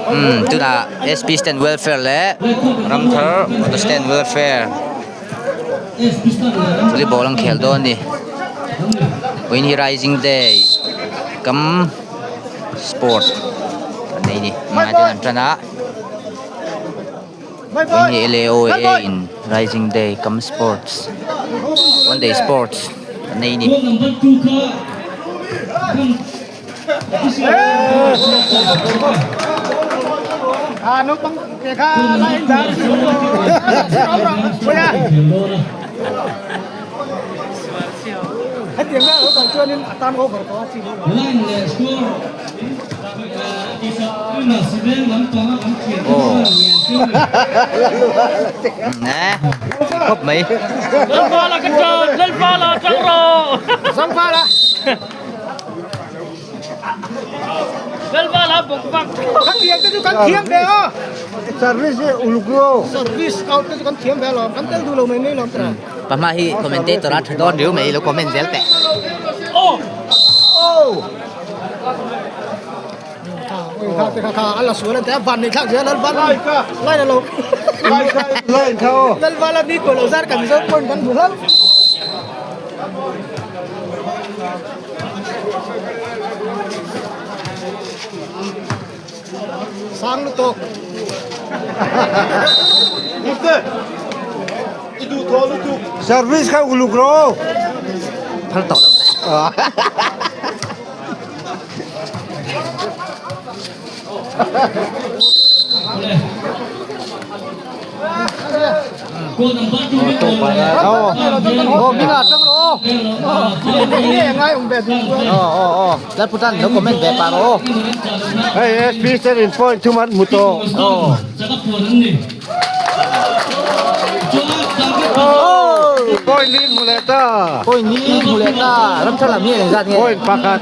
Umm tunah SP stand welfare leh Ramthar auto stand welfare volleyball an khel dawn a ni vawiin hi rising day kam sport an nei a ni hmai te an tan a vawiin hi L A O A in rising day kam sports one day sports an nei a ni. Khawp mai. Pahma hi commentator a tha dawn riu mai lo comment zel teh. Sang lutuk. Service kha uluk ro. Phal tawh lo ta. Hei SP ten in point thum an hmu tawh. Point li hmu leh ta. Point li hmu leh ta. Ramthar lam hi engzat nge? Point pakhat.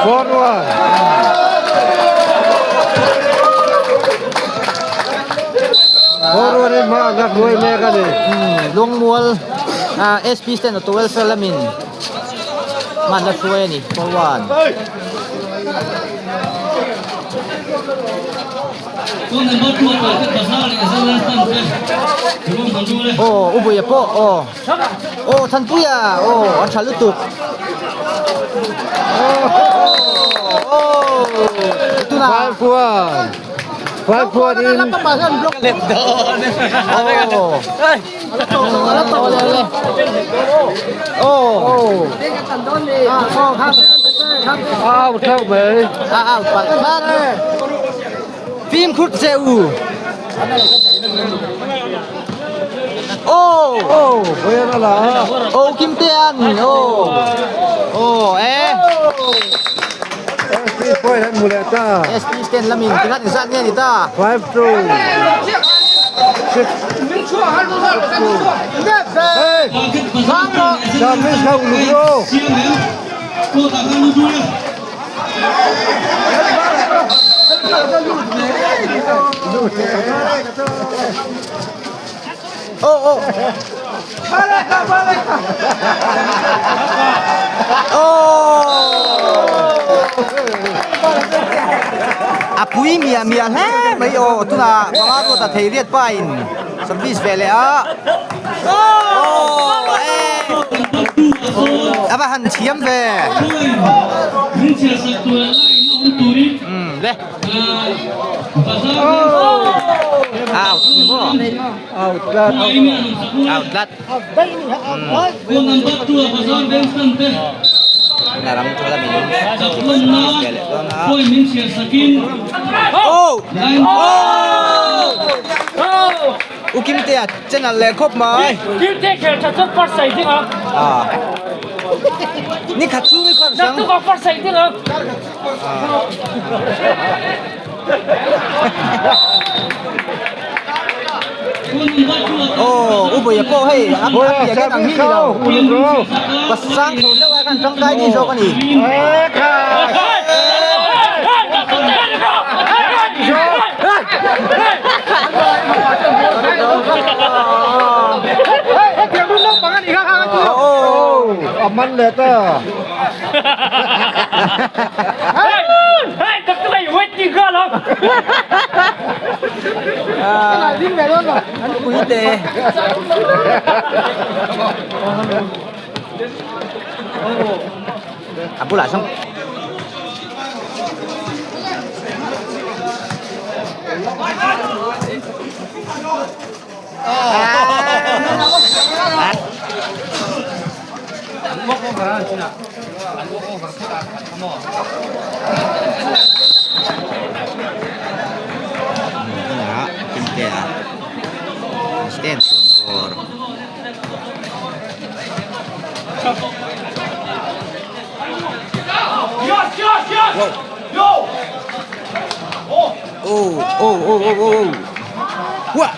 4-1. 4-1 in hma an rak hruai mek a ni. Lungmual SP stand auto welfare lamin hma an la hruai a ni 4-1. Aw u Buia pawh aw aw Thanpuia aw an tha lutuk aw tunah Fimkhur che u. Aw. Aw Kim Te An. Aw. Aw e. SP point an hmu leh ta. SP stand lamin tingat inzat nge ni ta. 5 2 6 Hey! Service kha uluk ro. Aw aw. A pui mia mia hle mai aw tunah panga ruata thei riat pa in service ve leh a aw e a va han thiam ve umm le out ni maw Out tlat. Out tlat. Tuna ram thar lamin service ve leh dawn a. Oh! Oh! U Kimtea channel leh khawp mai. Kimte khel tha chuan first sai ding ang. Ah. Ni khat chhung i first ang. Naktuk ah first sai ding ang. Aw u Buia pawh hei a piah deuh ang hi ni lo pasang tho deuh a khan tangkai ni zawk a ni. A man leh ta. An pui te. A bulah sawn Stand for Oh, oh, oh, oh, oh. Wah.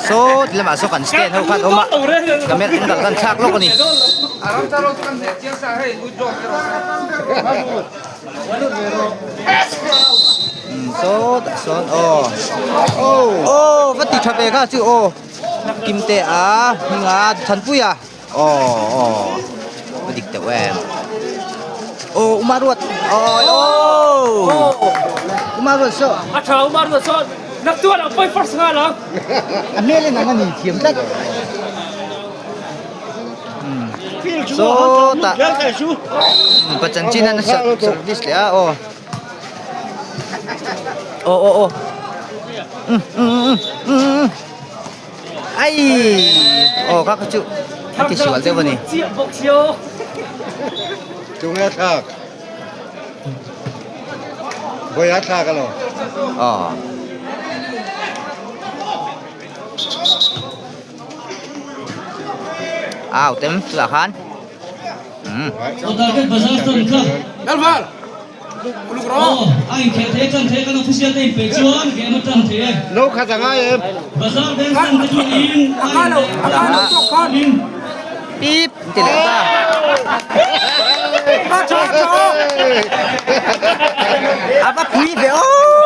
Saw ti lamah saw kan stand ho khan a awm a camera angle khan thlak lawk a ni. Saw tah sawn aw aw va ti tha ve kha chu aw Kimte a hminga Thanpuia. Aw aw a dik teuh em aw uma ruat aw uma ruat saw a tha uma ruat saw nak tuan ang poi first nga lang a hmel in ang ani thiam tlat so ta pachanchin an service leh a aw aw aw aw um um um Ai! Aw kha kha chu a ti sual deuh a ni. Tunge a thlak? Vawi a thlak alo? Aw. Au tem chutah khan. Umm. No khat a ngai em? Pip ti leh ta. A va pui ve aw.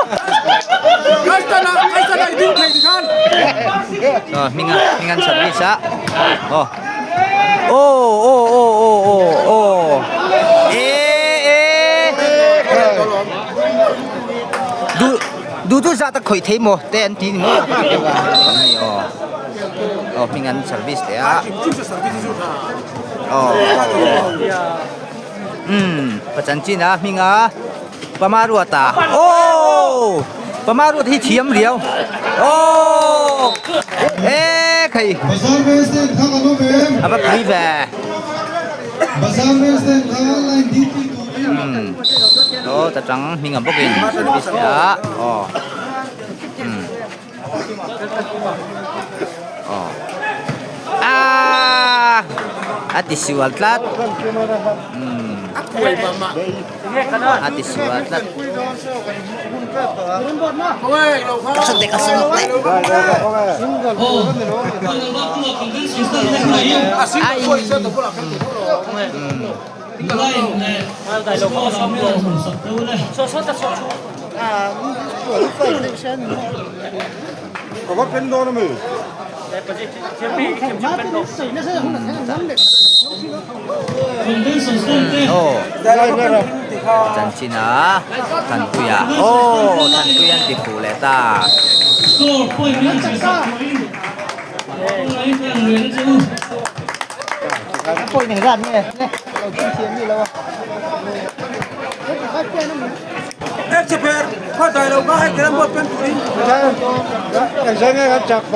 Aw hming a hming an service a aw. Aw aw aw aw aw aw e e duh duh duh zat a khawih thei maw te an ti ni maw hei aw aw hming an service leh a aw umm pa chanchin a hming a Pamaruata aw Pamaruata hi thiam riau aw e khai a va pui ve umm aw ta tang hming ang bawkin service leh a aw umm aw aaa a ti sual tlat umm a ti sual tlat ai Aw chanchin a Thanpuia aw Thanpuia an ti fuh leh ta.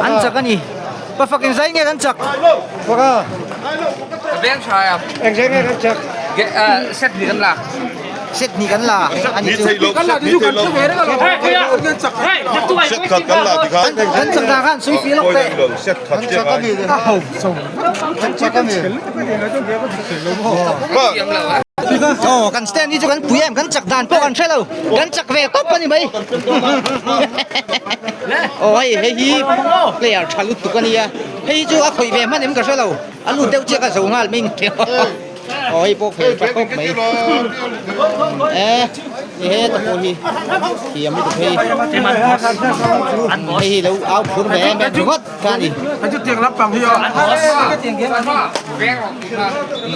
An chak a ni. Pa fak engzai nge kan chak? Set hnih kan la. Set hnih kan la a ni chu. Set khat kan la tikhan. Kan chak dan khan sui fih lawk teh. Set khat chiah ngai. Kan chak a ni. Aw kan stand hi chu kan pui em kan chak dan pawh kan hre lo kan chak ve tawp a ni mai aw hei hei hi player tha lutuk a nia hei hi chu a khawih ve hman em ka hre lo a lut deuh chiah ka zo nghal mai ni. Aw hei pawh khel tha khawp mai e he ta pawh hi thiam lutuk hei hei hi lo au phur ve em em ringawt kha a ni.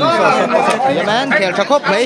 Saw saw pawh saw thiam em khel tha khawp mai.